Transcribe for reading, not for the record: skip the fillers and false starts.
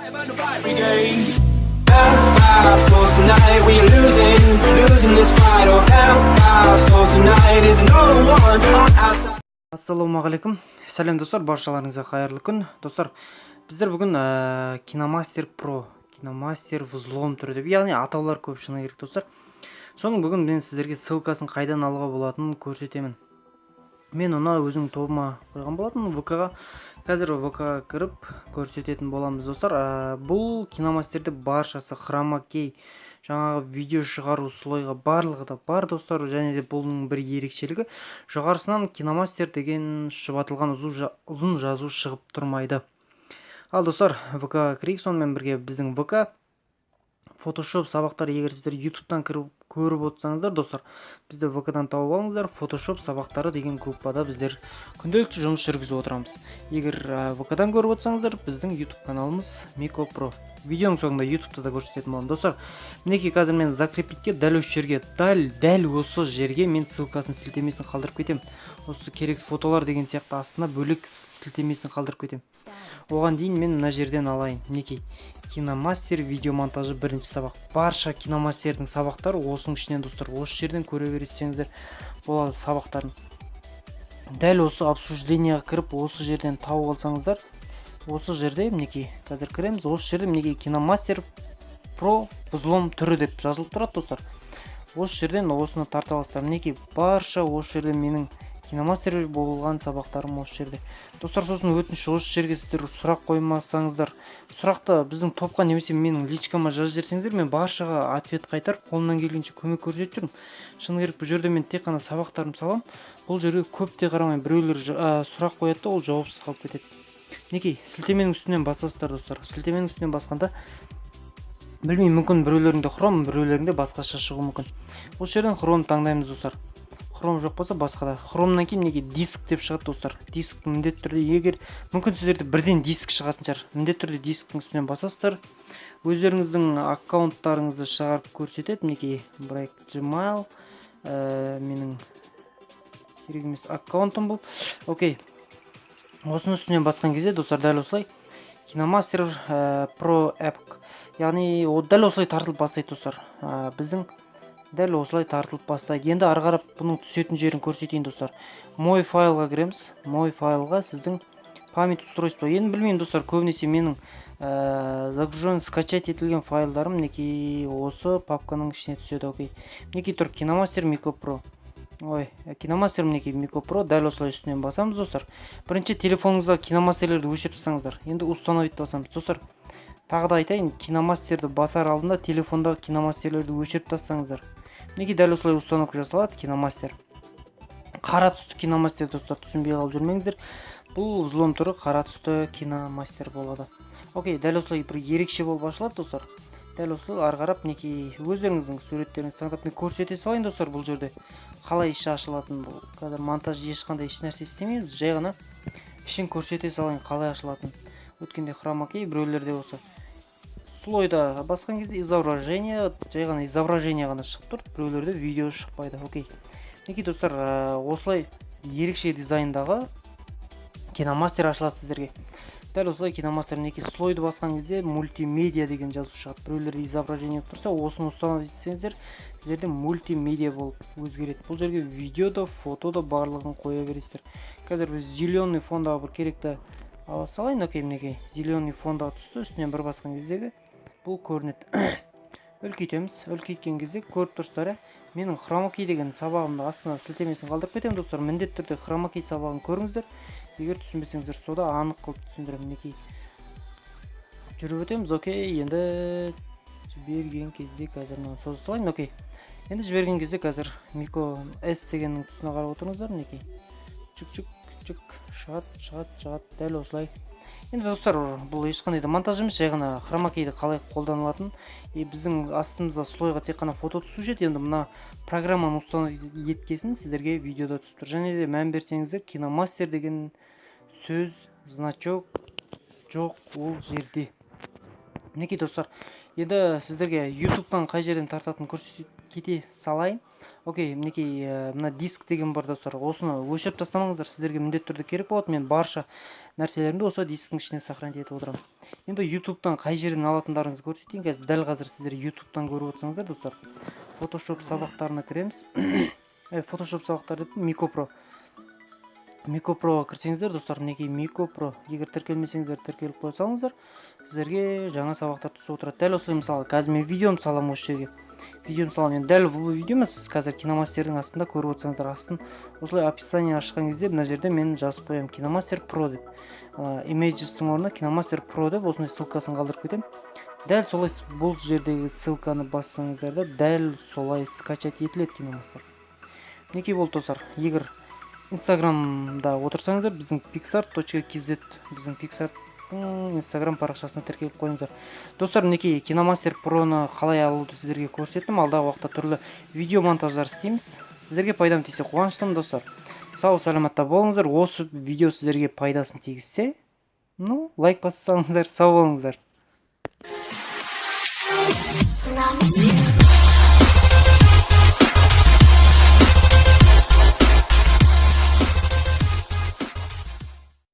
The fire brigade. Our souls tonight, we are losing, losing this fight. Oh, help our souls tonight is no one on our side. Ассалаумағалейкум, сәлем, достар, баршаларыңызға қайырлы күн! Достар, біздер бүгін Киномастер Про, Киномастер взлом түрі деп, яғни атаулар көп, шыны керек, достар. Соның бүгін мен сіздерге ссылкасын қайдан алуға болатынын көрсетемін. Мен оны өзімнің тобыма қойған болатынмын ВК-ға. Қазір ВК-ға кіріп көрсететін боламыз, достар. Бұл Киномастерде баршасы хромакей, жаңағы видео шығару, слойға барлығы да бар, достар. Және де бұның бір ерекшелігі: жоғарысынан Киномастер деген шұбатылған ұзын жазу шығып тұрмайды. Ал, достар, ВК-ға кірейік. Сонымен бірге біздің ВК Фотошоп сабақтары. Егер сіздер Ютубтан кіріп көріп отырсаңыздар, достар, бізді ВК-дан тауып алыңыздар. Фотошоп сабақтары деген группада біздер күнделікті жұмыс жүргізіп отырамыз. Егер ВК-дан көріп отырсаңыздар, біздің Ютуб каналымыз Мико Про. Видеоның соңында Ютубта да көрсететін боламын. Достар, мінекей, қазір мен закрепитке дәл осы жерге, дәл осы жерге мен ссылкасын, сілтемесін қалдырып кетемін. Осы керекті фотолар деген сияқты астына бөлек сілтемесін қалдырып кетемін. Оған дейін мен мына жерден алайын. Мінекей, Киномастер видео монтажы, бірінші сабақ. Барша Киномастердің сабақтары осының ішінен, достар. Осы жерден көре берсеңіздер болады сабақтарын. Дәл осы обсуждениеға кіріп, осы жерден тауып алсаңыздар, осы жерде, мінекей, қазір кіреміз. Осы жерде, мінекей, Киномастер Про взлом түрі деп жазылып тұрады, достар. Осы жерден осыны тарта аласыздар. Мінекей, барша осы жерде менің Киномастер болған сабақтарым осы жерде, достар. Сосын, өтініш, осы жерге сіздер сұрақ қоймасаңыздар, сұрақты біздің топқа немесе менің личкама жазып жіберсеңіздер, мен баршаға ответ қайтарып, қолымнан келгенше көмек көрсетіп жүрмін. Шыны керек, бұл жерде мен тек қана сабақтарымды саламын, бұл жерге көп те қарамаймын. Біреулер сұрақ қояды да, ол жауапсыз қалып кетеді. Мінекей, сілтеменің үстінен басасыздар, достар. Сілтеменің үстінен басқанда, білмеймін, мүмкін, біреулерінде Хром, біреулерінде басқаша шығуы мүмкін. Осы жерден Хром таңдаймыз, достар. Хром жоқ болса, басқа да. Хромнан кейін, мінекей, диск деп шығады, достар. Диск міндетті түрде, егер мүмкін, сіздерде бірден диск шығатын шығар, міндетті түрде дисктің үстінен басасыздар. Өздеріңіздің аккаунттарыңызды шығарып көрсетеді. Мінекей, Break Gmail, менің керек емес аккаунтым бұл. Окей, осының үстінен басқан кезде, достар, дәл осылай Киномастер Про App, яғни ол дәл осылай тартылып бастайды, достар. Біздің дәл осылай тартылып бастайды. Енді ары қарап бұның түсетін жерін көрсетейін, достар. Мой файлға кіреміз. Мой файлға, сіздің память устройства. Енді білмеймін, достар, көбінесе менің загружен, скачать етілген файлдарым, мінекей, осы папканың ішіне түседі. Окей, мінекей тұр Киномастер Мико Про, ой, Киномастер, мінекей, Мико Про. Дәл осылай үстінен басамыз, достар. Бірінші телефоныңызда Киномастерлерді өшіріп тастаңыздар. Енді установить басамыз, достар. Тағы да айтайын, Киномастерді басар алдында телефондағы Киномастерлерді өшіріп тастаңыздар. Мінекей, дәл осылай установка жасалады. Киномастер, қара түсті Киномастер, достар, түсінбей қалып жүрмеңіздер. Бұл взлом түрі қара түсті Киномастер болады. Окей, дәл осылай бір ерекше болып ашылады, достар. Дәл осылай ары қарап, мінекей, өздеріңіздің суреттеріңізді таңдап, мен көрсете салайын, достар, бұл жерде қалай іші ашылатынын. Бұл қазір монтаж, ешқандай ешнәрсе істемейміз, жай ғана ішін көрсете салайын қалай ашылатынын. Өткенде хромакей, біреулерде осы слойда басқан кезде изображение, жай ғана изображение ғана шығып тұр, біреулерде видео шықпайды. Окей, мінекей, достар, осылай ерекше дизайндағы Киномастер ашылады сіздерге. Дәл осылай Киномастер, мінекей, слойды басқан кезде мультимедиа деген жазу шығады. Біреулерде изображение болып тұрса, осыны установить етсеңіздер, сіздерде мультимедиа болып өзгереді. Бұл жерге видео да, фото да, барлығын қоя бересіздер. Қазір біз зеленый фондағы бір керекті ала салайын. Окей, мінекей, зеленый фондағы түсті үстінен бір басқан кездегі бұл көрінеді. Үлкейтеміз. Үлкейткен кезде көріп тұрсыздар, иә, менің хромакей деген сабағымды астына сілтемесін қалдырып кетемін, достар. Міндетті түрде хромакей сабағын көріңіздер. Егер түсінбесеңіздер, сода анық қылып түсіндіремін. Мінекей, жүріп өтеміз. Окей, енді жіберген кезде, қазір мынаны соза салайын. Окей, енді жіберген кезде қазір Мико С дегеннің тұсына қарап отырыңыздар. Мінекей, чүк, чүк, чүк, шығады, шығады, шығады, дәл осылай. Енді, достар, бұл ешқандай да монтаж емес, жай ғана хромакейді қалай қолданылатын. И біздің астымызда слойға тек қана фото түсуші еді. Енді мына программаны установить еткесін сіздерге видеода түсіп тұр. Және де мән берсеңіздер, Киномастер деген сөз, значок жоқ ол жерде. Мінекей, достар, енді сіздерге Ютубтан қай жерден тартатынын көрсетіп кете салайын. Окей, мінекей, мына диск деген бар, достар. Осыны өшіріп тастамаңыздар, сіздерге міндетті түрде керек болады. Мен барша нәрселерімді осы дисктің ішіне сохранить етіп отырамын. Енді Ютубтан қай жерден алатындарыңызды көрсетейін қазір. Дәл қазір сіздер Ютубтан көріп отырсаңыздар, достар, Фотошоп сабақтарына кіреміз. Фотошоп сабақтары деп, Микопро, Микопроға кірсеңіздер, достар, мінекей, Микопро. Егер тіркелмесеңіздер, тіркеліп қоя салыңыздар, сіздерге жаңа сабақтар түсіп отырады. Дәл осылай, мысалы, қазір мен видеомды саламын, осы жерге видеомды саламын. Енді дәл бұл видео емес, сіз қазір Киномастердің астында көріп отырсаңыздар, астын осылай описание ашқан кезде мына жерде мен жазып қоямын «Киномастер Про» деп. Images-тің орнына «Киномастер Про» деп осындай ссылкасын қалдырып кетемін. Дәл солай бұл жердегі ссылканы бассаңыздар да, дәл солай скачать етіледі Киномастер. Мінекей, болды, достар. Егер Инстаграмда отырсаңыздар, біздің pixart.kz, біздің Пиксарттың Инстаграм парақшасына тіркеліп қойыңыздар. Достар, мінекей, Киномастер Проны қалай алуды сіздерге көрсеттім. Алдағы уақытта түрлі видео монтаждар істейміз. Сіздерге пайдам тисе, қуаныштымын. Достар, сау саламатта болыңыздар. Осы видео сіздерге пайдасын тигізсе, ну, лайк бассаңыздар. Сау болыңыздар. Loves you.